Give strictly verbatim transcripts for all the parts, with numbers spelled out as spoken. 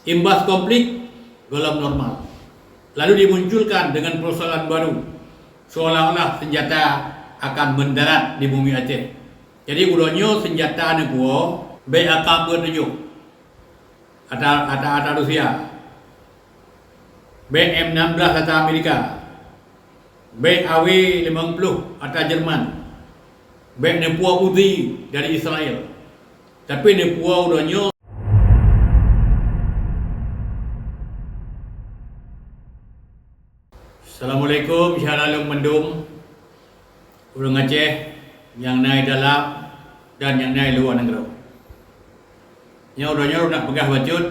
Imbas konflik, gohlom normal. Lalu dimunculkan dengan persoalan baru, seolah-olah senjata akan mendarat di bumi Aceh. Jadi, uroe nyoe senjata neupuwoe, bèk A K empat tujuh ata, ata, ata Rusia, bèk M enam belas ata Amerika, bèk A W lima puluh ata Jerman, bèk neupuwoe Uzi dari Israel. Tapi neupuwoe uroe nyoe. Assalamualaikum, syedara lôn mandum, ureueng Aceh nyang na di dalam dan nyang na di luwa nanggroe. Nyoe uroe nyoe lôn peugah bacut,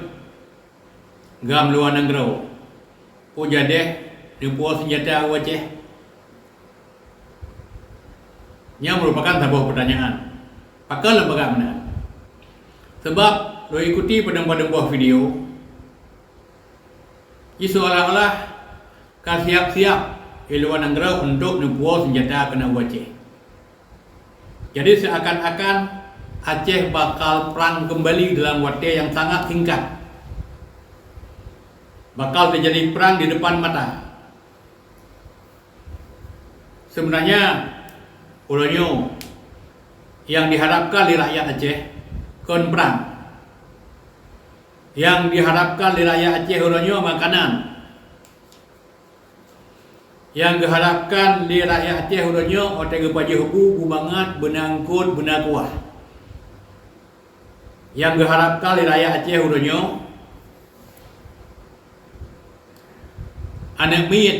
GAM luwa nanggroe, peue jadeh neupuwoe senjata u Aceh? Nyan merupakan saboh pertanyaan. Pakon lôn peugah meunan? Sebab lôn ikuti padum-padum boh video, ji seolah-olah ka siap-siap di luwa nanggroe untuk neupuwoe senjata keunoe u Aceh. Jadi, seakan-akan Aceh bakal prang keumbali dalam watèe nyang sangat singkat. Bakal teujadi prang di depan mata. Seubeunajih, uroe nyoe nyang diharapkan lé rakyat Aceh kon prang. Nyang diharapkan lé rakyat Aceh uroe nyoe makanan. Nyang geuharapkan lé rakyat Aceh uroe nyoe watèe geupajoh bu, bu mangat, beuna eungkôt, beuna kuah. Nyang geuharapkan lé rakyat Aceh uroe nyoe, aneuk miet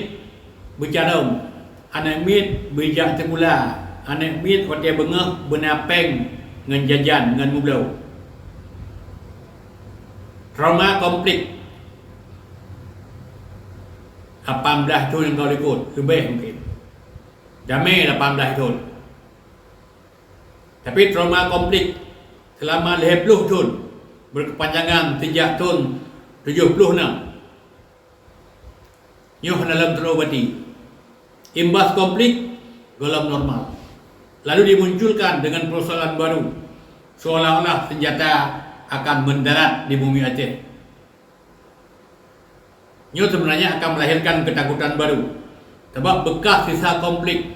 beucarông, aneuk miet beujak sikula, aneuk miet watèe beungoh beuna pèng ngon jajan ngon meubloe. Trauma konflik lapan blaih thôn nyang ka likôt, leubeh mungkin. Damé lapan blaih thôn. Tapi trauma konflik seulama lhèe ploh thôn, beukeupanjangan sijak thôn tujoh ploh nam, nyoe hana lom teuobati. Imbas konflik gohlom normal, lalu dimunculkan dengan persoalan baru, seolah-olah senjata akan mendarat di bumi Aceh. Nyoe seubeunajih akan melahirkan keutakutan baru, sabab bekas sisa konflik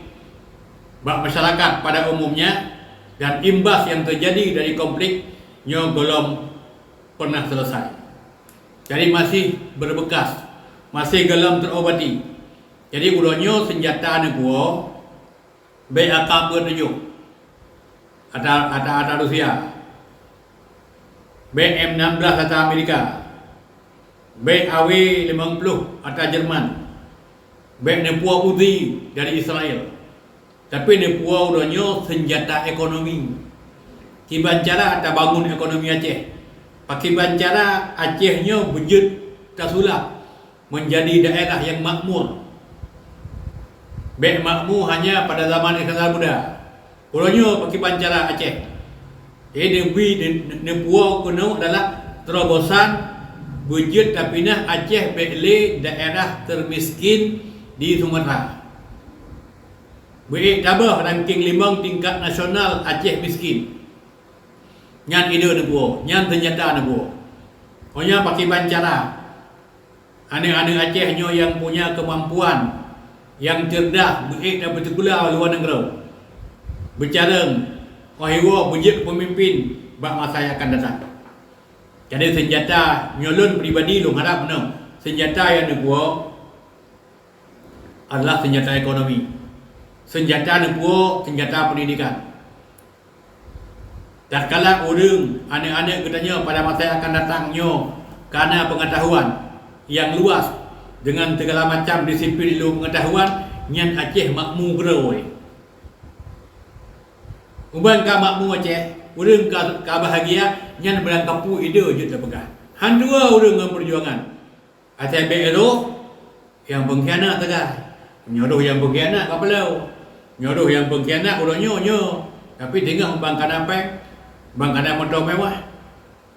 bak masyarakat pada umumnya dan imbas nyang teujadi dari konflik nyoe gohlom pernah selesai. Jadi, masih berbekas, masih gohlom teuobati. Jadi, uroe nyoe senjata neupuwoe, bèk A K empat tujoh ata, ata, ata Rusia, bèk M enam belas ata Amerika, bèk A W lima puluh ata Jerman, bèk neupuwoe Uzi dari Israel. Tapi neupuwoe uroe nyoe senjata ekonomi. Kiban cara tabangun ekonomi Aceh. Pakiban cara Aceh nyoe beujeuet tasulap menjadi daerah nyang makmur. Bèk makmur hanya pada zaman Iskandar Muda. Uroe nyoe pakiban cara Aceh. Jadi, neubi, ne-, neupuwoe keunoe adalah terobosan beujeuet tapinah Aceh bèk lé daerah termiskin di Sumatera. Beuék tabôh ranking limong tingkat nasional Aceh miskin. Nyan ide neupuwoe, nyan seunjata neupuwoe. Óh nyan pakiban cara. Aneuk-aneuk Aceh nyoe nyang punya keumampuan, nyang ceurdas, beuék dan beusikula u luwa nanggroe. Beucarông, óh iwoe beujeuet peumimpin bak masa nyang akan datang. Jadi seunjata nyoe lôn pribadi lôn harab meunoe, seunjata nyang neupuwoe adalah seunjata ekonomi. Seunjata neupuwoe, seunjata peundidikan. Tatkala ureuëng, aneuk-aneuk geutanyoe pada masa nyang akan datang nyoe ka na peungeutahuan nyang luwas deungon sigala macam disiplin ilmu peungeutahuan, nyan Aceh makmu keudroe. Uban ka makmu Aceh, ureuëng ka, ka bahagia, nyan barang kapeue ide jeuet tapeugah. Han dua ureuëng ngon peujuangan. Asai bék roh nyang peungkhianat sagai. Nyoe roh nyang peungkhianat ka peuleu. Nyoe roh nyang peungkhianat uroe nyoe, nyoe. Tapi teungoh ban kana péng, ban kana moto mewah,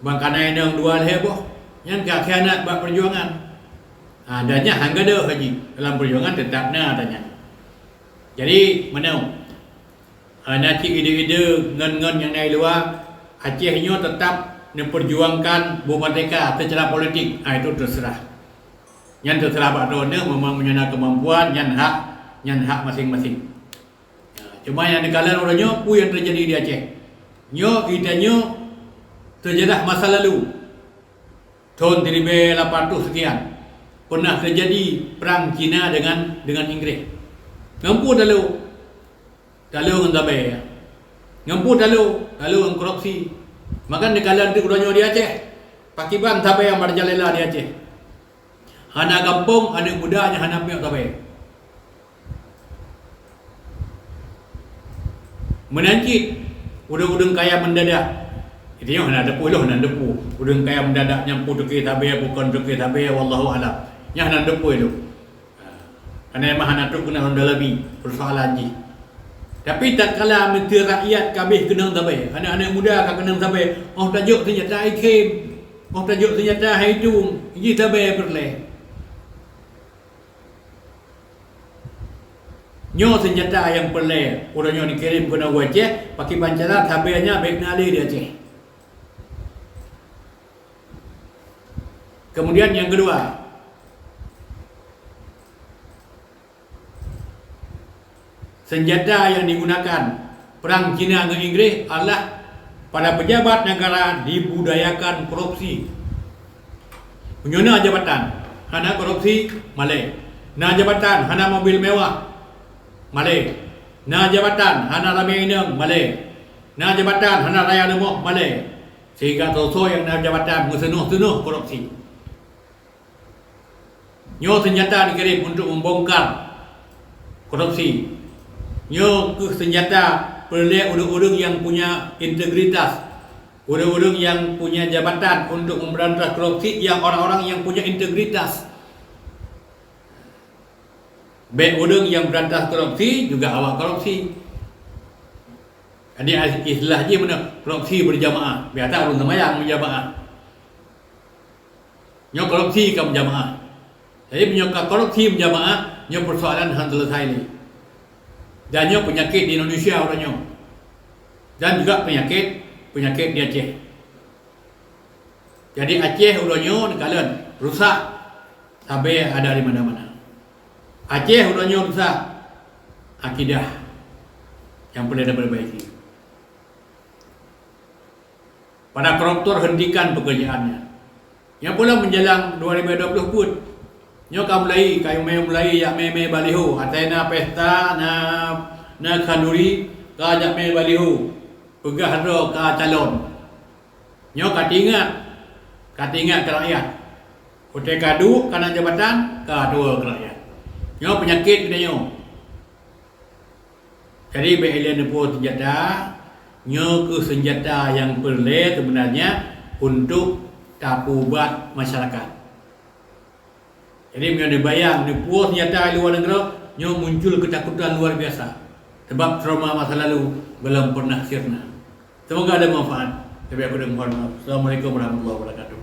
ban kana inong dua lhée boh, nyan ka khianat bak peujuangan. Ha, dan nyan han gadôh lagi. Dalam peujuangan teutap na ata nyan. Jadi, meunoe. Ha, na cit ide-ide ngon-ngon nyang na i luwa, Aceh nyoe teutap neupeurjuangkan buet merdeka seucara politik, ah, itu teuseurah. Nyan teuseurah bak droeneuh, memang meunyoe na keumampuan, nyan hak, nyan hak maséng-maséng. Cuma nyang neukalon uroe nyoe, peue nyang teujadi di Aceh. Nyoe, geutanyoe, seujarah masa lalu. Thon siribée lapan ratus sekian, pernah teujadi perang Cina dengan, dengan Inggréh. Ngon peue talo? Talo ngon sabé. Ngon peue talo? Talo ngon korupsi. Maka neukalon teuk uroe nyoe di Aceh. Pakriban sabé nyang merajalela di Aceh. Hana gampông, aneuk muda nyang hana piôh sabé. Meunan cit, ureuëng-ureuëng kaya mendadak. Geutanyoe hana teupeu, lôn hana teupeu. Ureuëng kaya mendadak nyan peue toké sabé, peue kon toké sabé, wallahu a'lam. Nyan hana teupeu lôn. Karena memang hana trok keunan lôn dalami persoalan jih. Tapi tatkala meuteue rakyat ka abéh keunong sabé, aneuk-aneuk muda ka keunong sabé, oh tajok seunjata ikhém, oh tajok seunjata hai tueng, jih sabé peureulée. Nyoe seunjata nyang peureulée uroe nyoe neukirém keunoe u Aceh, pakriban cara sabé nyan bék na lé di Aceh. Kemudian nyang keudua, seunjata nyang digunakan perang Cina ngon Inggréh adalah para pejabat negara dibudayakan korupsi. Meunyoe na jabatan hana korupsi, malée. Na jabatan hana mobil mewah, malée. Na jabatan hana ramé inong, malée. Na jabatan hana raya rumoh, malée. Sehingga soe-soe nyang na jabatan meuseunoh-seunoh korupsi. Nyoe seunjata dikirém untuk membongkar korupsi. Nyoe kheueh seunjata peureulée ureuëng-ureuëng nyang punya integritas. Ureuëng-ureuëng nyang punya jabatan untuk memberantas korupsi, yang orang-orang yang punya integritas. Bék ureuëng nyang berantas korupsi juga awak korupsi. Jadi istilah jih mana korupsi berjamaah. Biasa ureuëng seumayang berjamaah. Nyoe korupsi ka meujamaah. Jadi meunyoe ka korupsi meujamaah, nyoe persoalan han selesai lé. Dan nyoe penyakit di Indonesia uroe nyoe. Dan juga penyakit, penyakit di Aceh. Jadi Aceh uroe nyoe neukalon rusak, sabé ada di mana-mana. Aceh uroe nyoe rusak, akidah nyang peureulée tapeurbaiki. Para koruptor hentikan pekerjaannya. Nyang pulang menjelang dua ribu dua puluh pun. Nyoe ka mulai, ka mulai jak mé-mé baliho. Asai na pesta, na, na khanduri, ka jak mé baliho. Peugah droe ka calon. Nyoe ka teuingat, ka teuingat keu rakyat. Watée ka duek kana jabatan, ka tuwoe keu rakyat. Nyoe peunyakét geutanyoe. Jadi bék ilée neupuwoe seunjata, nyoe kheueh seunjata nyang peureulée seubeunarnya untuk tapeuubat masyarakat. Jadi meunyoe neubayang neupuwoe seunjata di luwa nanggroe, nyoe muncul keutakutan luar biasa. Sebab trauma masa lalu belum pernah sirna. Semoga ada manfaat. Tapi aku dah mohon maaf. Assalamualaikum warahmatullahi wabarakatuh.